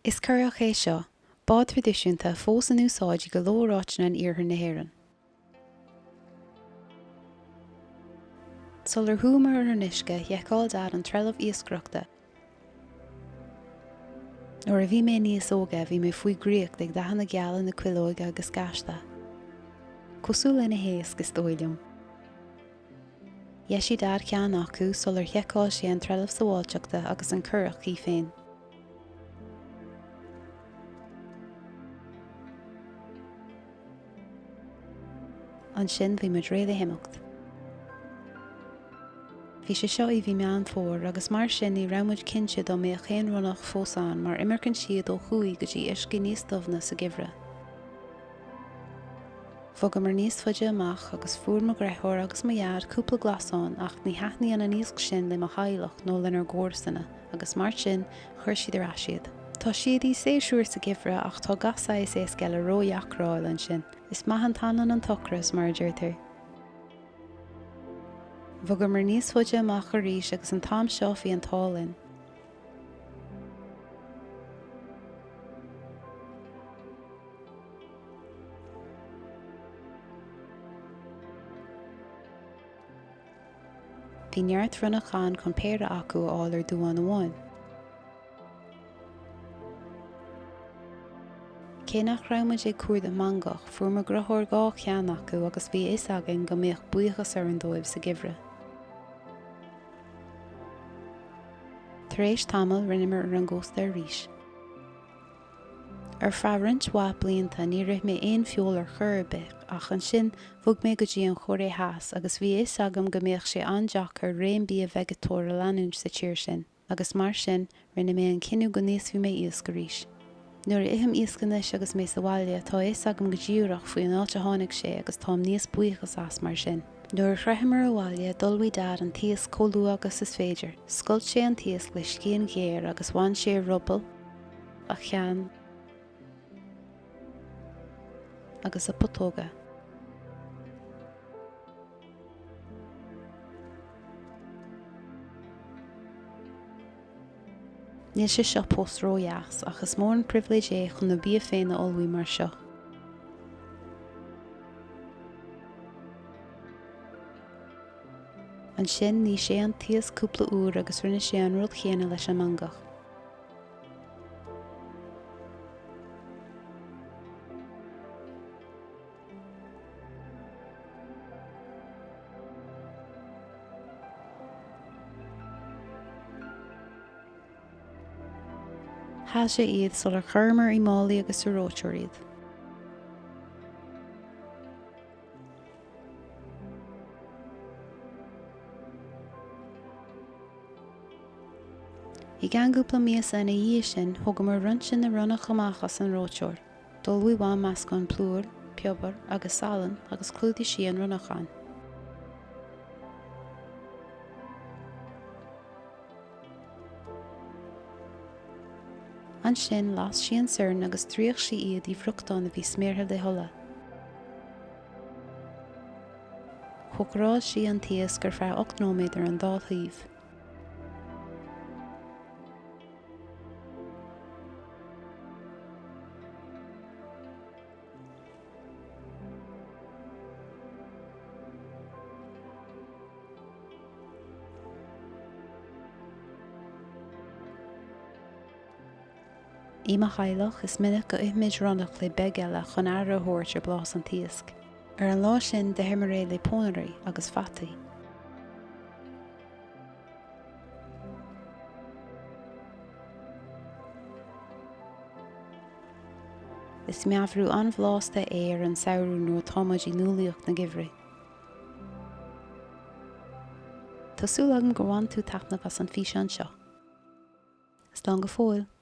Is currach é seo, bád traidisiúnta fós in úsáid i go leor áiteanna in iarthar na hÉireann. Sular chuamar ar an uisce, sheiceáil Daid an trealamh iascaireachta. Nuair a bhí mé níos óige, bhí mé faoi dhraíocht ag dathanna geala na cuileoige agus gaiste. Cosúil lena héasc, is dóigh liom. Dheisigh Daid ceann acu sular sheiceáil sé an trealamh sábháilteachta agus an currach í féin. Ansin bhí muid réidh le himeacht. Bhí sé seo i mhí Meán Fómhair agus mar sin ní raibh muid cinnte dá mbeadh aon ronnach fós ann mar imirceann siad ó thuaidh go dtí uiscí níos doimhne sa gheimhreadh. Bhogamar níos faide amach agus fuair mo dheartháir agus mo dhaid cúpla glasán ach ní thaitníonn an iasc sin le mo theaghlach nó lenár gcomharsana agus mar sin chuir siad ar ais iad. Tá siad i séasúr sa gheimhreadh ach tá gach saghas éasc eile ródheacair a fháil ansin. Is maith an t-anlann an t-ocras mar a deirtear. Bhogamar níos faide amach arís agus an t-am seo bhí an t-ádh linn. Bhí neart ronnach ann chun péire acu a fháil ar duán amháin. Cé nach raibh muid ag cuardach mangach, fuair mo dheartháir 2 cheann acu agus bhí a fhios againn go mbeadh buíochas orainn dóibh sa gheimhreadh. Tar éis tamaill, rinneamar ar an gcósta arís. Ar feadh roinnt mhaith blianta níor ith mé aon feoil ar chor ar bith ach ansin bhog mé go dtí an Chóiré Theas agus bhí a fhios agam go mbeadh sé an-deacair réim bia veigeatóir a leanúint sa tír sin agus mar sin rinne mé an cinneadh go n-íosfaidh mé iasc arís. Nuair a ithim iasc anois agus mé sa bhaile tá a fhios agam go díreach faoi an áit a tháinig sé agus táim níos buíochas as mar sin. Nuair a shroicheamar abhaile d'ullmhaigh Dad an t-iasc chomh luath agus is féidir. Scoilt sé an t-iasc le scian ghéar agus bhain sé a ruball, a cheann agus a putóga. Níl sé seo fós ródheas ach is mór an pribhléid é chun do bhia féin a ullmhú mar seo. Ansin nigh sé an t-iasc cúpla uair agus rinne sé an rud chéanna leis an mangach. Shá sé iad sular chuireamar i málaí agus sa reoiteoir iad. I gceann cúpla míosa ina dhiaidh sin, thógamar roinnt de na ronnach amach as an reoiteoir. D'ullmhaigh Mham meascán plúir, piobair agus salainn agus chlúdaigh sí an ronnachán. Ansin las sí an sorn agus d'fhrioch sí iad i bhfriochtán a bhí sméartha le hola. Chócaráil sí an t-iasc ar feadh 8 nóiméad ar an dá thaobh. I mo theaghlach, is minic go ithimid ronnach le beigile chun aire a thabhairt ar blas an t-iasc. Ar an lá sin, d'itheamar é le pónairí agus fataí. Is meabhrú an-bhlásta é ar an samhradh nuair atá muid i ndúlaíocht na geimhridh. Tá súil agam gur bhain tú taitneamh as an físeán seo. Slán go fóill!